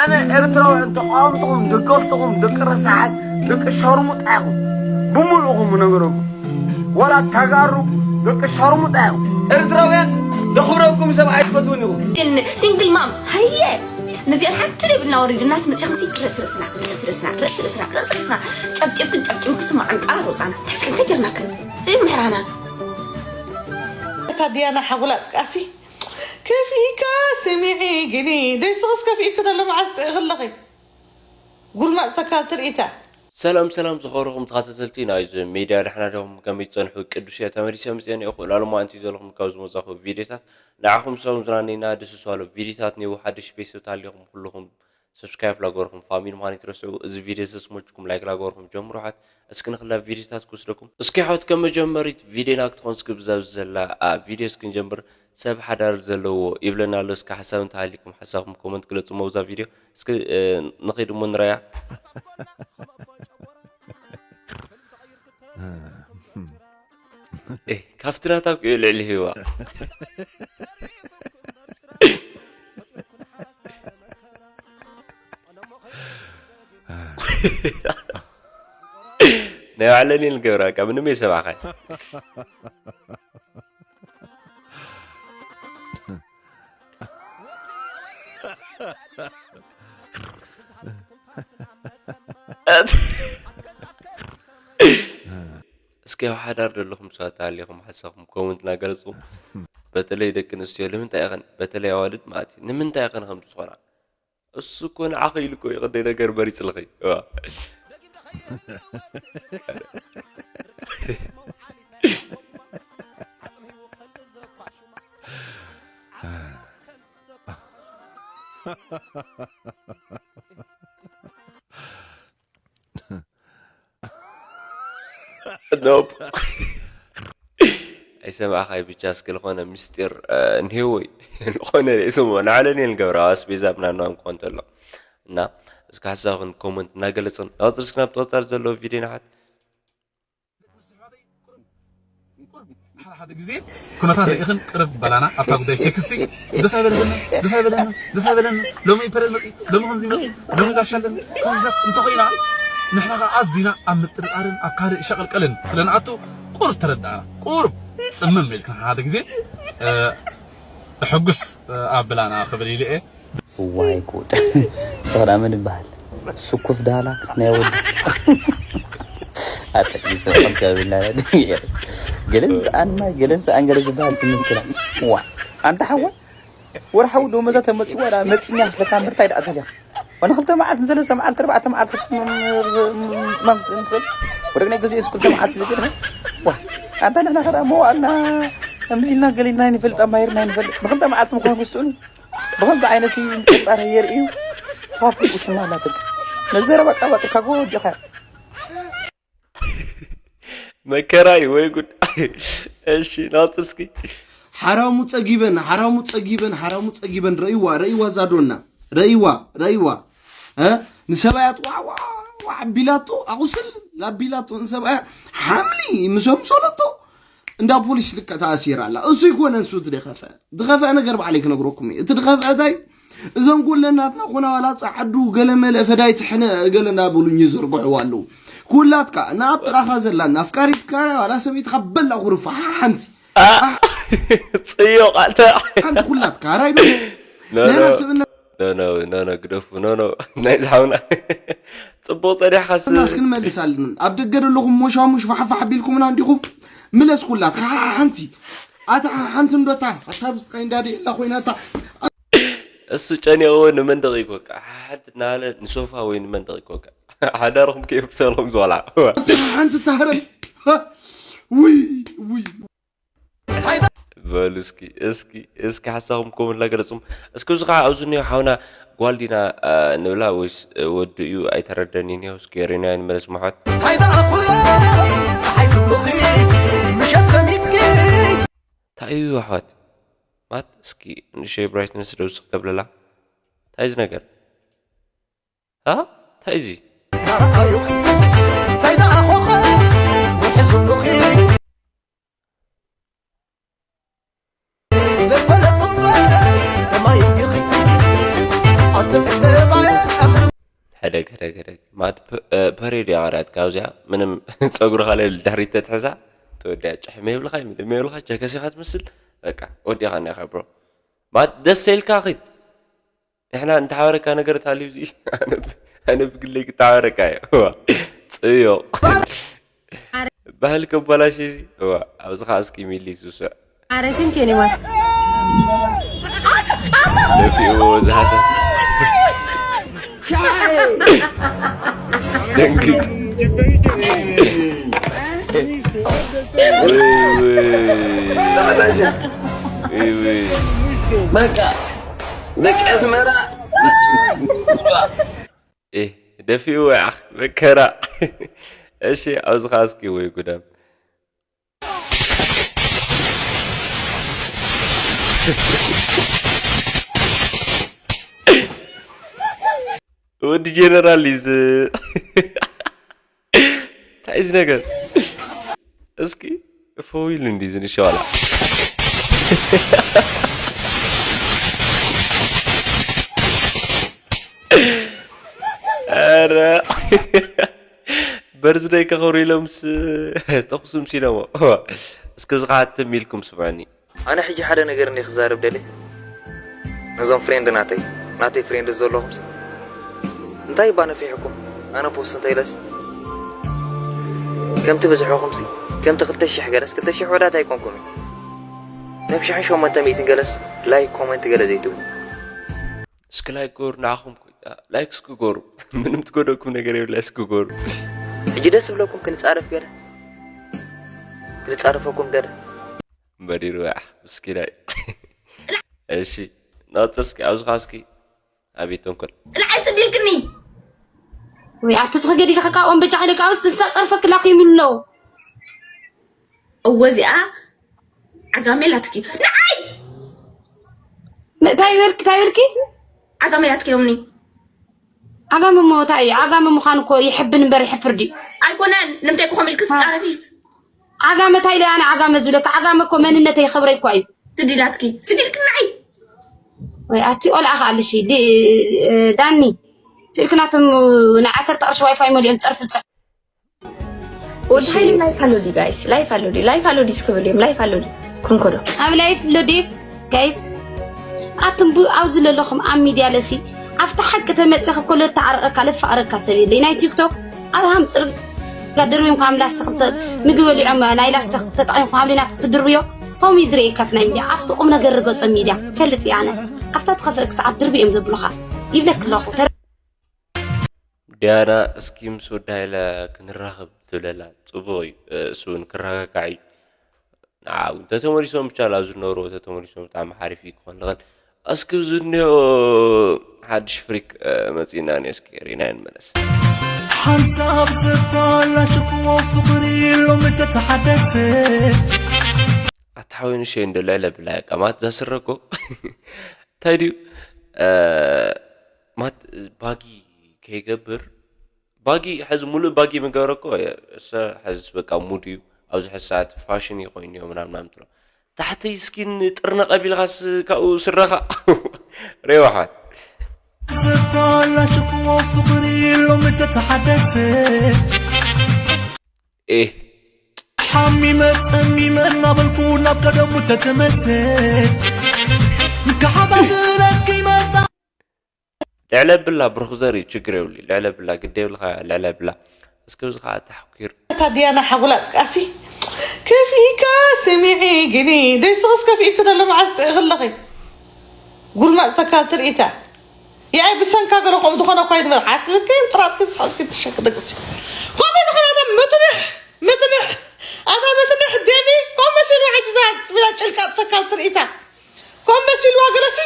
ኣነ ኤርትራውያን ተቃወምትኹም፣ ደገፍትኹም፣ ደቂ ረሳሓት፣ ደቂ ሸርሙጣ ኢኹም። ብምሉእኹም እነግረኩም። ወላ ተጋሩ ደቂ ሸርሙጣ ኢኹም። ኤርትራውያን ደኽብረኩም ሰብ ኣይትፈትውን ኢኹም። ግን ሲንግል ማም፣ ሃየ፣ ነዚኣን ሓንቲ ደይ ብልና ወሪድናስ መጺኽንሲ ርእሲ ርእስና፣ ርእሲ ርእስና፣ ርእሲ ርእስና፣ ርእሲ ርእስና፣ ጨብጭብክን ጨብጭብክን ስማ ዕንጣራ ተውጻና። እንታይ እስኪ እንታይ ጌርናክን? ዘይምሕራና። እታ ዲያና ሓጉላ ጥቃሲ ከፊእካ ስሚዒ ግኒ ደይስኽስ ከፊእክ ተሎ መዓስ ጥዒ ከለኺ ጉርማፅ ተካል ትርኢታ። ሰላም ሰላም ዝኸበርኹም ተኸታተልቲ ናይዚ ሚድያ፣ ደሕና ዲኹም? ከመይ ትጸንሑ? ቅዱስ እየ ተመሊሰ መጽኤ እየ። ኩላሉ ማእንቲ ዘለኹም ካብ ዝመጻኹ ቪድዮታት ንዓኹም ሰላም ዝናነይና ደስ ዝባሉ ቪድዮታት ኔው ሓድሽ ቤተሰብ ታሊኹም ኩልኹም ሰብስክራይብ ላገበርኩም ፋሚሊ ምዃን ይትረስዑ። እዚ ቪድዮ ተስሞችኩም ላይክ ላገበርኩም ጀምሩ። ሓት እስኪ ንኽላ ቪድዮታት ክወስደኩም። እስኪ ሓት ከም መጀመሪት ቪድዮና ክትኾን እስኪ ብዛ ዘላ ቪድዮ እስኪ ንጀምር። ሰብ ሓዳር ዘለዎ ይብለና ኣሎ። እስኪ ሓሳብ እንተሃሊኩም ሓሳብኩም ኮመንት ግለጹ። መውዛ ቪድዮ እስኪ ንኸይድ እሞ ንረያ። ካብቲ ናታ እኮ እዩ ልዕሊ ህዋ። ናይ ባዕለኒ ንገብራ፣ በቃ ምንም የሰማዕኻይ። እስኪ ኣብ ሓዳር ዘለኹም ሰባት ኣለኹም ሓሳብኩም ኮመንት እናገለጹ። በተለይ ደቂ ኣንስትዮ ንምንታይ ኢኸን፣ በተለይ ኣዋልድ ማለት እዩ፣ ንምንታይ ኢኸን ከምዚ ዝኾና? እሱ እኮ ንዓኺ ኢሉ እኮ እዩ ክንደይ ነገር መሪጽልኺ። እዋ። ኖፕ። ኣይሰማዕኻይ ብቻ እስኪ ዝኾነ ምስጢር እንሄወይ ዝኾነ ርእስሞ ንዓለኒ ንገብራ ኣስቤዛ ምናምን ክኾን ተሎ እና እስኪ ሓሳብን ኮመንት እናገለጽን ናብዚ እስኪ ናብቲ ቀጻሊ ዘለዎ ቪድዮ ንሓት። ሓደ ሓደ ግዜ ኩነታት ርኢኽን ቅርብ በላና ኣብታ ጉዳይ ሴክሲ ደስ ኣይበለኒ ደስ ኣይበለኒ ደስ ኣይበለኒ ሎሚ ፐረድ መፂ ሎሚ ከምዚ መፂ ሎሚ ጋሻ ኣለኒ ከምዚ እንተኮይና ንሕና ከዓ ኣዚና ኣብ ምጥርጣርን ኣብ ካልእ ሸቐልቀልን ስለ ንኣቱ ቁሩብ ተረዳእና ቁሩብ ፅምም ኢልክን ሓደ ግዜ ሕጉስ ኣብላና ክብል ኢለ እየ። እዋይ ጉድ። ተኽዳ መን ይበሃል? ስኩፍ ዳህላክ ናይ ወዲ። ኣጠቂ ሰብ ከምዚ ብላ ገለን ሰኣን ማይ ገለን ሰኣን ገለ ዝበሃል ትመስላ። ዋ ኣንታ ሓወይ ወርሓዊ ደሞዛ ተመፂዋ ዳ መፂኛ በታ ምርታይ ደኣ ተልያ ዋላ ክልተ መዓልቲ ንሰለስተ መዓልቲ ኣርባዕተ መዓልቲ ምጥማም ስእንትኽእል ወደ ግዜ ክልተ መዓልቲ ዝገድፈ ዋ ኣንታ ንሕና ከዳ መዋእልና ከምዚ ኢልና ገሊልና ይንፈልጥ ኣማሂርና ይንፈልጥ ንክልተ መዓልቲ ምኳን ክስትኡን ብኸምዚ ዓይነት እዩ ምጥርጣር የርእዩ። ስኻ ፍሉጥ ውሽማ ኣላትልካ። ነዚ ዘረባ ኣቀባጢርካ ጎ ወዲኻ። መከራይ ወይ ጉድ። እሺ ናውቲ እስኪ። ሓራሙ ጸጊበን ሓራሙ ጸጊበን ሓራሙ ጸጊበን ረእይዋ ረእይዋ ዛዶና ረእይዋ ረእይዋ እ ንሰባያት ዋዕ ዋዕ ዋዕ ኣቢላቶ ኣቑስል ኣቢላቶ ንሰባያ ሓምሊ ምስ ኣምሰለቶ እንዳ ፖሊስ ልክዕ ተኣሲራ ኣላ። እሱ ኣይኮነን እሱ እቲ ደኸፍአ። ዝኸፍአ ነገር ባዕለይ ክነግረኩም እየ። እቲ ዝኸፍአ እንታይ? እዞም ኩለን ናትና ኮና ዋላ ጸዓዱ ገለመለ ፈዳይ ትሕነ ገለ እንዳበሉኝ ይዝርግሕዋ ኣለዉ። ኩላትካ ንኣብ ጥቓኻ ዘላን ኣፍቃሪትካ ዋላ ሰበይትኻ በላ ኩርፋ ሓንቲ። ጽዮ ቃልተ ሓንቲ ኩላትካ ኣራይ ዶ? ኖ፣ ኖ። ናይና ስብእና ኖ፣ ኖ፣ ኖ፣ ኖ፣ ግደፉ፣ ኖ፣ ኖ። ናይ ዝሓውና ጽቡቕ ጸኒሕካስ። እናስ ክንመልስ ኣለና። ኣብ ደገ ዘለኹም ሞሻሙሽ ፋሕፋሕ ኣቢልኩምና እንዲኹም። ምለስ ኩላትካ ሓንቲ። ኣታ ሓንቲ እንዶ እታ፣ ኣታ ብስኻ እንዳዲ የላ ኮይና እታ። እሱ ጨኒቕዎ ንመንደቕ ይኮካ። ሓንቲ እናበለ ንሶፋ ወይ ንመንደቕ ይኮካ። ሓዳርኹም ከየብሰልኩም ዝወላ። ሓንቲ ታህረም። ውይ፣ ውይ። በሉ እስኪ፣ እስኪ፣ እስኪ ሓሳብኩም ኮመንት ላይ ገለጹም። እስኪ እዚ ከዓ ኣብዚ እኒኦ ሓውና ጓል ዲና፣ እ፣ ንብላ ወይስ፣ እ፣ ወዲ እዩ ኣይተረደን እዩ እኒኦ። እስኪ ሪና ንመለስ ማሕዋት። እንታይ ደኣ ኩሎ ፀሓይ ዝብሉኺ ምሸት ለሚድኪ። እንታይ እዩ ኣሕዋት? ማት እስኪ ንእሽተይ ብራይትነስ ደው ስቕ ከብለላ። እንታይ እዚ ነገር? ሃ? እንታይ እዚ? ደገ ደገ ደገ ማለት ፐ- እ፣ ፐሬድ እያ ቀሪያትካ ኣብዚኣ። ምንም ጸጉርኻ ለል ድሕሪት ተትሕዛ ተወዲያ። ጭሕሚ የብልኻ፣ ምንም የብልኻ፣ ቸከሲኻ ትመስል። በቃ ወዲኻ እኒኻ ብሮ። ማለት ደስ ኢልካ ኺድ። ንሕና እንተሓበረካ ነገር ታልዩ እዚ ኣነ ብ- ኣነ ብግለይ ክተሓበረካ እየ። ዋ፣ ጽዮ። ባህል ከበላሽ እዚ። ዋ፣ ኣብዚ ኸዓ እስኪ ሚሊ ስሱዕ። Are you thinking what? ደፊእዎ ዝሃሰስ። ደንግጽ። ውይ፣ ውይ። ውይ፣ ውይ። በቃ ደቂ ኣስመራ ኤህ፣ ደፊእዎ ያኽ መከራ። እሺ፣ ኣብዚ ኸዓ እስኪ ወይ ጉዳም። ወዲ ጀነራል እዩ ዝ- እንታይ እዩ እዚ ነገር? እስኪ ፈው ኢሉ እንዲ ዝንሸዋላ። ኧረ በርዝደይ ከኽብሩ ኢሎምስ ተኹሱ ምሲሎሞ። እስኪ እዚ ኸዓ ትም ኢልኩም ስምዑኒ። ኣነ ሕጂ ሓደ ነገር እንደ ክዛረብ ደልየ ነዞም ፍሬንድ ናተይ ናተይ ፍሬንድ ዘለኹምሲ እንታይ እባ ነፊሕኩም? ኣነ ፖስት እንተ ኢለስ ከምቲ ብዝሕኹምሲ ከምቲ ክልተ ሽሕ ገለስ ክልተ ሽሕ ወዳት ኣይኮንኩምን። ከም ሽሕን ሸሞንተ ሚእትን ገለስ ላይክ ኮመንት ገለ ዘይትብሉ። እስኪ ላይክ ገሩ ንዓኹም እኮ እዩ። ላይክ እስኪ ገሩ ምንም ትጎደኩም ነገር የብላ እስኪ ገሩ። ሕጂ ደስ ዝብለኩም ክንጻረፍ ገለ ክንጻረፈኩም ገለ በዲሩ ያ ምስኪናይ። እሺ ናጽር እስኪ ኣብዚ ኸዓ እስኪ ኣቤት ተንኮል። ጥልዓይ ስዲልክኒ ወይ ኣቲ ስኺ ገዲፍኺ ካብኦም በጃ ኢለ ካብኡ ስልሳ ጸርፈ ክላኩ ይምሉ ኣለዉ። እወ እዚኣ ዓጋመ ኢላትኪ ንዓይ እንታይ በልኪ እንታይ በልኪ? ዓጋመ ኢላትኪ ሎምኒ ዓጋመ እሞ እንታይ እዩ? ዓጋመ ምዃን እኮ ይሕብን እምበር ይሕፍር ድዩ? ኣይኮነን ንምንታይ ኮ ከምልክ ትጻረፊ ዓጋመ እንታይ ኢለ ኣነ ዓጋመ ዝብለካ? ዓጋመ እኮ መንነተይ ክብረይ እኮ እዩ። ስዲላትኪ ስዲልክኒ ንዓይ ወይ ኣቲ ቆልዓ ከኣልሽ ዲ- ዳኒ ስልክ ናቶም ናይ ዓሰርተ ቅርሺ ዋይፋይ መሊኦም ጸርፊ ዝጽ ወዲ ሓይሊ ላይፍ ኣሎ ድዩ ጋይስ? ላይፍ ኣሎ ድዩ? ላይፍ ኣሎ ድዩ? እስኪ በልዮም ላይፍ ኣሎ ድዩ? ኮንኮዶ ኣብ ላይፍ ኣሎ ድዩ ጋይስ? ኣቱም ቡ ኣብዚ ዘለኹም ኣብ ሚድያ ለሲ ኣብቲ ሓቂ ተመፅእ ከሎ ተዓርቀካ ለፋቅረካ ሰብ የለይ ናይ ቲክቶክ ኣብ ሃም ፅርጋ ድርብዮም ካብ ላስቲክ ተ- ምግቢ በሊዖም ናይ ላስቲክ ተጠቂምኩም ኣብ ሌናት ክትድርብዮ ከምኡ እዩ ዝርእየካ እቲ ናይ ሚድያ ኣብቲ ቁም ነገር ርገፆ ሚድያ ፈልጥ እየ ኣነ ኣብታ ትኸፍእክ ሰዓት ድርቢ እዮም ዘብሉኻ ይብለክ ኣለኹ ተረ- ዲያና እስኪ ምስ ወዲ ሃይለ ክንራኸብ ትብለላ ጽቡቕ እዩ። እሱ እውን ክረጋጋዕ እዩ። ንዓ እውን ተተመሊሶም ብቻ ላብ ዝነበሩ ተተመሊሶም ብጣዕሚ ሓሪፍ እዩ ክኾን ልኽእል። እስኪ እዚ እኒኦ ሓድሽ ፍሪክ መፂእና ኒ እስኪ ሪና ንመለስ። ሓንሳብ ዘባላሽክዎ ፍቕሪ ሎሚ ተተሓደሰ ኣታ ሓወይ ንሸይ እንዶ ልዕለ ብላይ ቀማት ዘስረኮ እንታይ ድዩ ማት ባጊ ከይገብር ባጊ ሕዚ ሙሉእ ባጊ ምገበረ እኮ እሰ ሕዝስ በቃ ሙድ እዩ ኣብዚ ሕዚ ሰዓት ፋሽን እዩ ኮይኑ እዮ ምናምን ምናምን ትሎ ታሕተይ እስኪን ጥርነቐ ቢልኻስ ካብኡ ስረኻ ሬዋሓት ዘባላሽክዎ ፍቕሪ ሎሚ ተተሓደሰ ኤህ ሓሚመ ጸሚመ እናበልኩ ናብ ቀደሙ ተተመልሰ ንከሓባብረኪ መጻ ልዕለ ብላ ብሩክ ዘርኢ ችግር የብሉ ልዕለ ብላ ግደ የብልካ ልዕለ ብላ እስከ እዚ ከዓ ተሕኪር እታ ዲያና ሓጉላጽ ቃሲ ከፊእካ ስሚዒ ግኒ ደይስኽስ ከፊእክ ዘሎ መዓስ ጥዒ ከለኺ ጉርማጽ ተካል ትርኢታ የኣይ ብሰንካ ገለ ከምኡ ዝኾነ እኳ ይትበል ሓስብክን ጥራጥክን ስሕልክን ትሸክ ደቅሲ ኮመ ዝኾነ እታ ምጥንሕ ምጥንሕ ኣታ ምጥንሕ ደሚ ኮመ ሲሉ ሕጂ እዛ ትብላ ጭልቃጥ ተካል ትርኢታ ኮመ ሲልዋ ገለሲ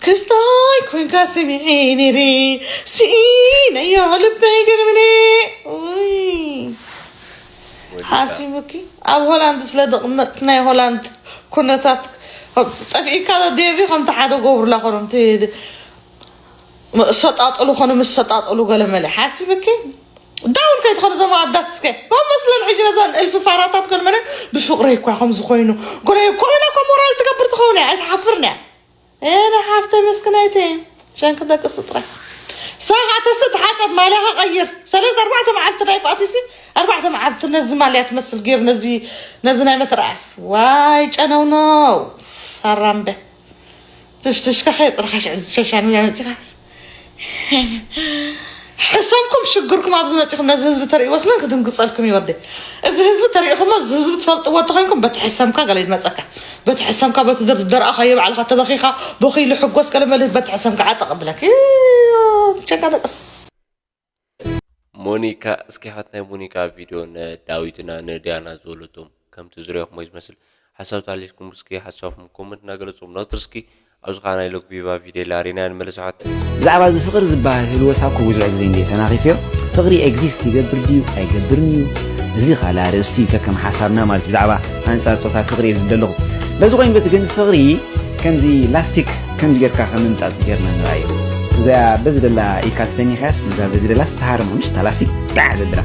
ክስታይ ኮይንካ ስሚዒ ነይሪ ስኢነዮ ልበይ ገርምኒ ሓሲቡኪ ኣብ ሆላንድ ስለ ዝቕመጥ ናይ ሆላንድ ኩነታት ጠፊእካ ዴቪ ከምቲ ሓደ ገብሩላ ኮኖም ሰጣጠሉ ኮነ ምስ ሰጣጠሉ ገለ መለ ሓሲብኪ ዳውን ከይትኾነ ዘማ ኣዳት እስከ ኮም መስለን ሕጂ ነዘን እልፊ ፋራታት ገለ መለ ብፍቅረይ እኳ ከም ዝኾይኑ ጎለይ ኮሚላ ኮም ሞራል ትገብር ትኸውን እያ ኣይትሓፍርን እያ ኤረ ሓፍተ መስክናይቲ ሸንክ ደቅስ ጥራይ ሰዓት ተስእ ተሓፀብ ማልያኻ ቀይር። ሰለስተ ኣርባዕተ መዓልቲ ናይ ፋእቲሲ ኣርባዕተ መዓልቲ ነዚ ማልያ ትመስል ገይሩ ነዚ ነዚ ናይ መትርኣስ ዋይ ጨነውነው ፋራምበ ትሽትሽካ ከየጥርኻ ሽዑ ዝሸሻኒ መፂኻስ ሕሰምኩም ሽግርኩም ኣብዚ መፂኹም ነዚ ህዝቢ ተርእይዎስ መን ክድንግፀልኩም ይወደ እዚ ህዝቢ ተሪእኹሞ እዚ ህዝቢ ትፈልጥዎ እንተኮይንኩም በቲ ሕሰምካ ገለ ይመፀካ በቲ ሕሰምካ በቲ ደርኣኻዮ ባዕልካ ተበኺኻ ቦኺ ኢሉ ሕጎስ ገለ መልህ በቲ ሕሰምካ ዓጠቕ ብለክ ቸካ ደቅስ ሞኒካ እስኪ ሓት ናይ ሞኒካ ቪድዮ ንዳዊትና ንዲያና ዝበለቶም ከምቲ ዝሪኦኹሞ ዝመስል ሓሳብ ታሊስኩም እስኪ ሓሳብኩም ኮመንት እናገለፅኩም ነቕፅር እስኪ ኣብዚ ከዓ ናይ ሎግቢባ ቪድዮ ላሪና ንመለስ ሓት ብዛዕባ እዚ ፍቕሪ ዝበሃል ህልወሳ እኮ ብዙሕ ግዜ እንድየ ተናኺፈዮ። ፍቕሪ ኤግዚስት ይገብር ድዩ ኣይገብርን እዩ? እዚ ኻልእ ኣርእስቲ እዩ፣ ከከም ሓሳብና ማለት እዩ። ብዛዕባ ኣንጻር ጾታ ፍቕሪ እየ ዝብል ዘለኹ። በዚ ኮይኑ በቲ ግን ፍቕሪ ከምዚ ላስቲክ ከምዚ ጌርካ ከም ምምጻጽ ጌርና ንርኣዮ። እዚኣ በዚ ደላ ኢካ ትፈኒኻያስ ነዛ በዚ ደላስ ትሃርማ ምሽ እታ ላስቲክ ጣዕ ዘብላ።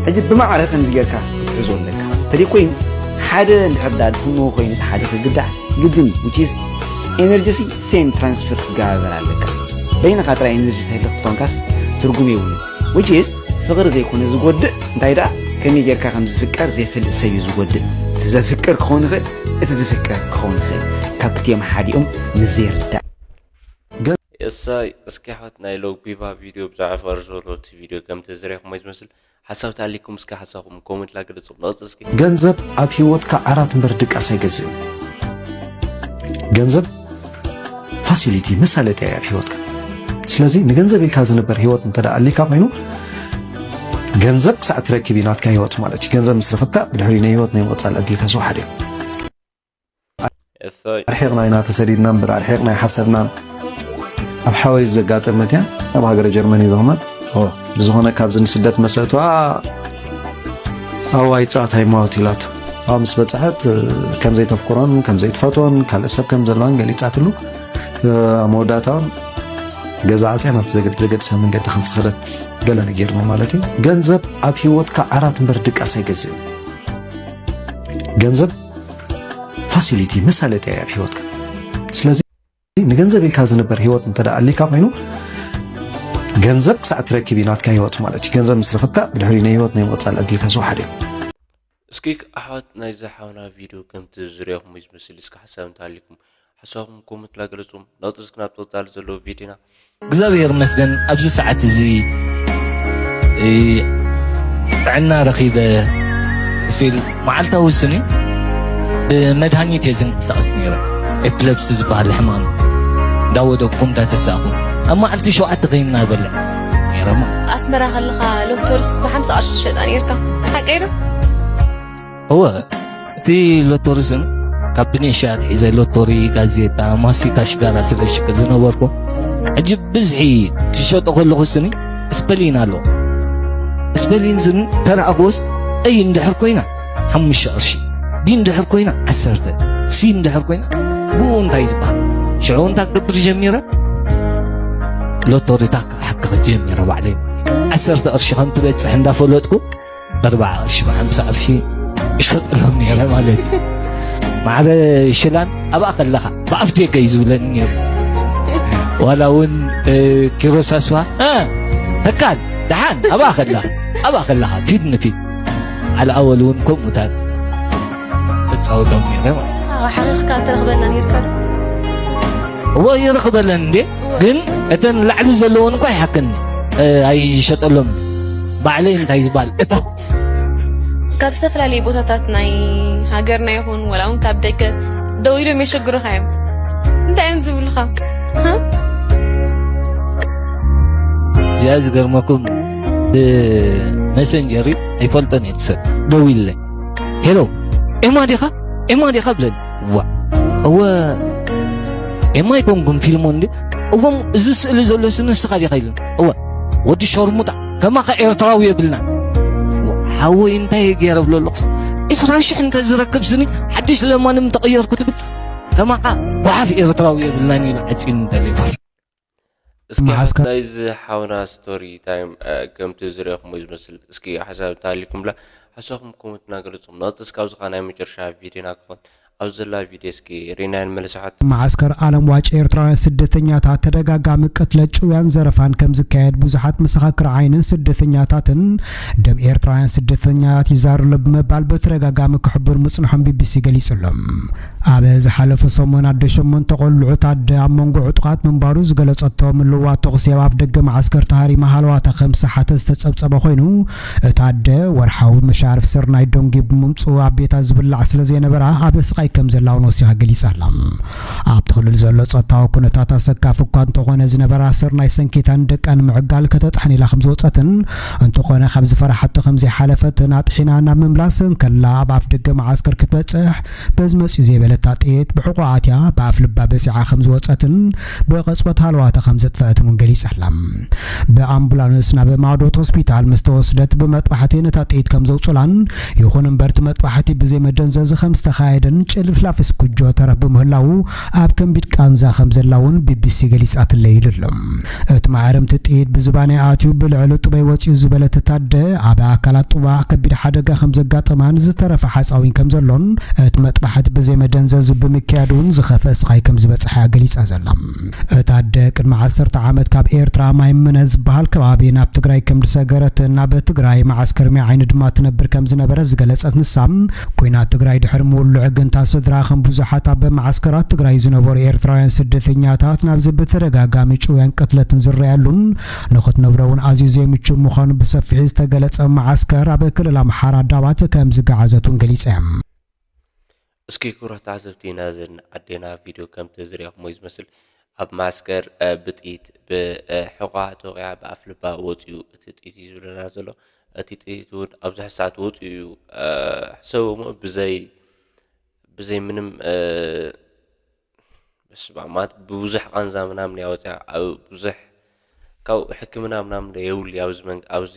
ሕጂ ብማዕረ ከምዚ ጌርካ ክትሕዞ ኣለካ። ተደይ ኮይኑ ሓደ እንድሕር ደኣ ድፍንዎ ኮይኑ እቲ ሓደ ክግዳዕ ግድን እዩ which is energy ሲ same transfer ክገባበር ኣለካ በይንኻ ጥራይ energy ተህልኽ ትኾንካስ ትርጉም የብሉን which is ፍቕሪ ዘይኮነ ዝጎድእ እንታይ ደኣ ከመይ ጌርካ ከም ዝፍቀር ዘይፈልጥ ሰብ እዩ ዝጎድእ እቲ ዘፍቅር ክኸውን ይኽእል እቲ ዝፍቀር ክኸውን ይኽእል ካብ ክልቲኦም ሓዲኦም ንዘይርዳእ የሳይ እስኪ ኣሕዋት ናይ ሎግቢባ ቪድዮ ብዛዕባ ፍቕሪ ዘሎ እቲ ቪድዮ ከምቲ ዝሪእኹሞ ዝመስል ሓሳብ ተሃሊኩም እስኪ ሓሳብኩም ኮመንት ላ ግለፁ ነቕፅል እስኪ ገንዘብ ኣብ ህይወትካ ዓራት እምበር ድቃስ ኣይገዝእን። ገንዘብ ፋሲሊቲ መሳለጥያ እዩ ኣብ ህይወትካ። ስለዚ ንገንዘብ ኢልካ ዝንበር ህይወት እንተ ደኣ ኣሊካ ኮይኑ ገንዘብ ክሳዕ ትረክብ እዩ ናትካ ህይወት ማለት እዩ። ገንዘብ ምስ ረኸብካ ብድሕሪኡ ናይ ህይወት ናይ ምቕጻል ዕድልካ ዝወሓደ እዩ። እፎይ ኣርሒቕና ኢና ተሰዲድና እምበር ኣርሒቕና ኣይሓሰብናን። ኣብ ሓወይ ዘጋጠመት እያ። ኣብ ሃገረ ጀርመን እዩ ዝቕመጥ። ብዝኾነ ካብዚ ንስደት መሰእትዋ ኣዋይ ጻት ሃይማኖት ኢላቶ። ኣብ ምስ በጽሐት ከም ዘይተፍቅሮን ከም ዘይትፈትዎን ካልእ ሰብ ከም ዘለዋን ገሊጻትሉ። ኣብ መወዳእታውን ገዛ ዓጽያ ናብቲ ዘገድሰ መንገዲ ከም ዝኸደት ገለ ነጊርኒ ማለት እዩ። ገንዘብ ኣብ ህይወትካ ዓራት እምበር ድቃስ ኣይገዝእን። ገንዘብ ፋሲሊቲ መሳለጥያ እዩ ኣብ ህይወትካ። ስለዚ ንገንዘብ ኢልካ ዝንበር ህይወት እንተ ደኣ ኣሊካ ኮይኑ ገንዘብ ክሳዕ ትረክብ እዩ ናትካ ህይወት ማለት እዩ። ገንዘብ ምስ ረኸብካ ብድሕሪኡ ናይ ህይወት ናይ ምቕጻል ዕድልካ ዝወሓደ እዩ። እስኪ ኣሕዋት ናይዚ ሓውና ቪድዮ ከምቲ ዝሪኦኹም ዝመስል እስኪ ሓሳብ እንተሃሊኩም ሓሳብኩም ኮመንት ላ ገለጹ። ነቕጽል እስኪ ናብ ተቐጻሊ ዘለዎ ቪድዮና እግዚኣብሔር ይመስገን ኣብዚ ሰዓት እዚ ጥዕና ረኺበ ሲል መዓልታዊ ስኒ ብመድሃኒት እየ ዝንቀሳቐስ ነይረ። ኤፕለፕሲ ዝበሃል ሕማም እንዳወደቅኩ እንዳተሳእኹ ኣብ መዓልቲ ሸውዓተ ኸይና በልዕ ነይረ። ኣስመራ ከለኻ ሎቶርስ ብሓምሳ ቅርሺ ትሸጣ ነይርካ ሓቀይ ዶ? እወ እቲ ሎቶሪ ስም ካብ ብኔሻ ኣትሒዘ ሎቶሪ፣ ጋዜጣ፣ ማስቲካ፣ ሽጋራ ስለ ዝሽቅጥ ዝነበርኩ ሕጂ ብዝሒ ክሸጦ ከለኹ ስኒ ስፐሊን ኣሎ። ስፐሊን ስኒ ተረኣኽዎስ A እንድሕር ኮይና ሓሙሽተ ቅርሺ፣ B እንድሕር ኮይና ዓሰርተ፣ C እንድሕር ኮይና ብኡ እንታይ ዝበሃል ሽዑ እንታይ ክገብር ጀሚረ ሎቶሪታት ክሓክኽ ጀሚረ ባዕለይ ዓሰርተ ቅርሺ ከም ትበፅሕ እንዳፈለጥኩ በርባዓ ቅርሺ ብሓምሳ ቅርሺ ይሸጥሎም ነይረ ማለት እዩ። ማዕረ ሽላን ኣብኣ ከለኻ ብኣፍ ደገ እዩ ዝብለኒ ነይሩ። ዋላ እውን ኪሮስ ኣስዋ ተካል ደሓን ኣብኣ ከለኻ ኣብኣ ከለኻ ፊት ንፊት ዓል ኣወል እውን ከምኡታት እፃወቶም ነይረ ማለት እዩ። ሓኺኽካ ትረኽበና ነይርካ ዶ? እዎ ይረኽበለን እንዴ ግን እተን ላዕሊ ዘለዎን እኳ ይሓክኒ ኣይሸጠሎም ባዕለይ እንታይ ዝበሃል እታ ካብ ዝተፈላለዩ ቦታታት ናይ ሃገርና ይኹን ወላ እውን ካብ ደገ ደው ኢሎም የሸግሩኻ እዮም እንታይ እዮም ዝብሉኻ እዚኣ ዝገርመኩም ብመሰንጀር ኣይፈልጦን እየ ሰብ ደው ኢለ ሄሎ ኤማ ዲኻ ኤማ ዲኻ ብለኒ ዋ እወ ኤማ ኣይኮንኩን ፊልሞ እንዲ እዎም እዚ ስእሊ ዘሎ ስኒ ንስኻ ዲኻ ኢሉኒ እወ ወዲ ሸርሙጣ ከማኻ ኤርትራዊ የብልና ሓወይ እንታይ ገይረ ብሎ ኣለኹ ዕስራ ሽሕ እንተ ዝረክብ ስኒ ሓድሽ ለማንም ተቐየርኩ ትብል ከማኻ ጓሓፍ ኤርትራዊ የብልናን ኢሉ ዓፂኒ ተሌፎን እስኪ ሓሳብ ናይዚ ሓውና ስቶሪ ታይም ከምቲ ዝሪኦኹሞ ዝመስል እስኪ ሓሳብ እንተሃሊኩምላ ሓሳብኩም ኮመንት እናገለፅኩም ነቕፅል እስካብ ዝኻ ናይ መጨረሻ ቪድዮና ክኾን ኣብ ዘላ ቪድዮ እስኪ ሪና ንመለስ። መዓስከር ኣለም ዋጭ ኤርትራውያን ስደተኛታት ተደጋጋሚ ቅትለት፣ ጭውያን ዘረፋን ከም ዝካየድ ብዙሓት መሰኻክር ዓይንን ስደተኛታትን ደም ኤርትራውያን ስደተኛታት ይዛርሎ ብምባል ብተደጋጋሚ ክሕብር ምጽንሖም ቢቢሲ ገሊጹ ኣሎ። ኣብ ዝሓለፈ ሰሙን ኣደ ሸሞንተ ቆልዑት ኣደ ኣብ መንጎ ዕጡቓት ምንባሩ ዝገለጸቶ ምልዋት ተኹሲ ኣብ ኣፍደገ መዓስከር ተሃሪማ ሃለዋታ ከም ዝሰሓተ ዝተጸብጸበ ኮይኑ፣ እታ ኣደ ወርሓዊ መሻርፍ ስርናይ ደንጉዩ ብምምጽኡ ኣብ ቤታ ዝብላዕ ስለ ዘይነበራ ኣብ ስቓይ ከም ዘላ እውን ወሲኻ ገሊጻ ኣላ። ኣብቲ ክልል ዘሎ ጸጥታዊ ኩነታት ኣሰካፊ እኳ እንተኾነ፣ ዝነበራ ስርናይ ሰንኪታ ንደቃ ንምዕጋል ከተጥሕን ኢላ ከም ዝወጸትን፣ እንተኾነ ካብ ዝፈራሓቶ ከም ዘይሓለፈትን ኣጥሒና ናብ ምምላስ እንከላ ኣብ ኣፍደገ መዓስከር ክትበጽሕ በዚ መጽዩ ዘይበለታ ጥይት ብሕቖኣ ኣትያ ብኣፍ ልባ በሲዓ ከም ዝወጸትን ብቕጽበት ሃለዋታ ከም ዘጥፈአትን እውን ገሊጻ ኣላ። ብኣምቡላንስ ናብ ማዶት ሆስፒታል ምስ ተወስደት ብመጥባሕቲ ነታ ጥይት ከም ዘውጹላን፣ ይኹን እምበር እቲ መጥባሕቲ ብዘይ መደንዘዚ ከም ዝተኻየደን ጭልፍላፍ ስኩጆ ተረፍ ብምህላዉ ኣብ ከቢድ ቃንዛ ከም ዘላ እውን ቢቢሲ ገሊጻትለይ ኢሉ ኣሎ። እቲ ማህረምቲ ጥይት ብዝባነይ ኣትዩ ብልዕሊ ጡበይ ወጺኡ ዝበለት እታ ኣደ፣ ኣብ ኣካላት ጡባ ከቢድ ሓደጋ ከም ዘጋጠማን ዝተረፈ ሓጻዊን ከም ዘሎን እቲ መጥባሕቲ ብዘይ መደንዘዚ ብምክያዱ እውን ዝኸፍአ ስቓይ ከም ዝበጽሓ ገሊጻ ዘላ። እታ ኣደ ቅድሚ ዓሰርተ ዓመት ካብ ኤርትራ ማይ ምነ ዝበሃል ከባቢ ናብ ትግራይ ከም ዝሰገረትን ኣብ ትግራይ መዓስከር ሚያ ዓይኒ ድማ ትነብር ከም ዝነበረት ዝገለጸት ንሳ፣ ኲናት ትግራይ ድሕሪ ምውልዑ ግን እታ ስድራ ከም ብዙሓት ኣብ መዓስከራት ትግራይ ዝነበሩ ኤርትራውያን ስደተኛታት ናብዚ ብተደጋጋሚ ጭውያን ቅትለትን ዝረኣየሉን ንኽትነብሮ እውን ኣዝዩ ዘይምቹእ ምዃኑ ብሰፊሑ ዝተገለጸ መዓስከር ኣብ ክልል ኣምሓራ ዳባት ከም ዝገዓዘት እውን ገሊጻ እያ። እስኪ ክቡራት ተዓዘብቲ ናዘን ኣዴና ቪድዮ ከም ተዝሪኣኹሞ እዩ ዝመስል። ኣብ መዓስከር እ፣ ብጥይት ብሕቋ ተወቂዓ ብኣፍ ልባ ወፂኡ እቲ ጥይት እዩ ዝብለና ዘሎ። እቲ ጥይት እውን ኣብዚ ሕሳት ወፂኡ እዩ እ፣ ሕሰቡ እሞ ብዘይ ብዘይ ምንም እ፣ በስመ ኣብ ማለት ብብዙሕ ቃንዛ ምናምን እያ ወፂኣ። ኣብ ብዙሕ ካብ ሕክምና ምናምን ዶ የብሉ ኣብዚ መንግ- ኣብዚ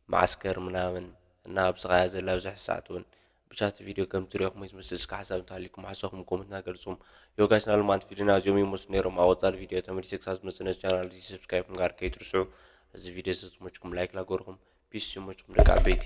መዓስከር ምናምን እና ኣብዚ ኸያ ዘላ ኣብዚ ሕሳት እውን ብቻ እቲ ቪድዮ ከም ትሪኦኹም ዝመስል እስከ ሓሳብ እንተሃሊኩም ሓሳብኩም ኮመንትና ገልጹም። ዮ ጋይስ ናሉ ማለት ቪድዮና እዚኦም ይመስሉ ነይሮም። ኣብ ቀጻሊ ቪድዮ ተመሊሰ ክሳብ ዝመጽእ ነዚ ቻናል እዚ ሰብስክራይብ ምግባር ከይትርስዑ። እዚ ቪድዮ ዝተመችኩም ላይክ ላገርኩም ፒስ ይመችኩም ደቂ ዓበይቲ።